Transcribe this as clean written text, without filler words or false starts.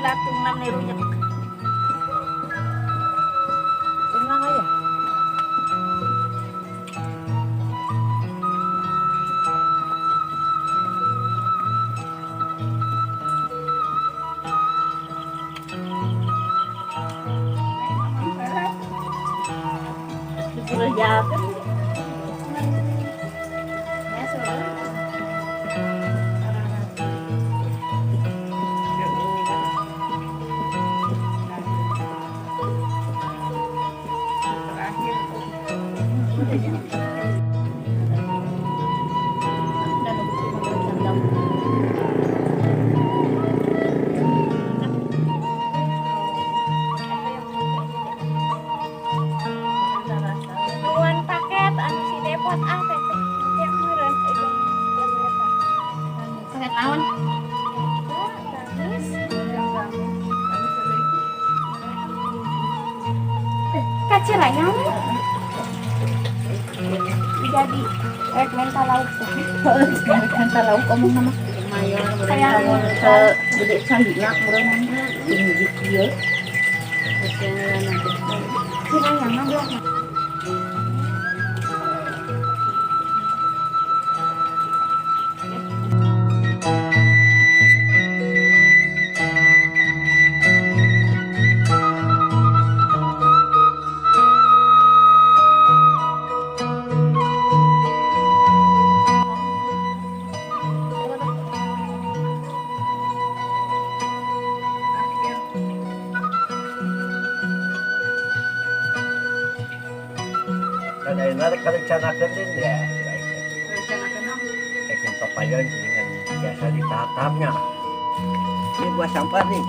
Latung nam ni runyek. Tenang aja. Disuruh jawab. Ya, suruh. Terakhir. Dan makan. Tuan paket anu si Depot ah teh teh yang meureun eta. Paket naon? Eta gamis. Kami selagi. Kacirayang. Jadi rek minta lauk teh. Minta lauk omong nama. Lumayan, Kayak mun ke gede cahina meureun tinggi kieu. Cirayang mah belah. Akhir. Dan ayeuna rek karencanakeun din ya. Rencanakeun naon? Rek papayon dengan biasa di tahap-tahapnya. Ini buah sampah nih.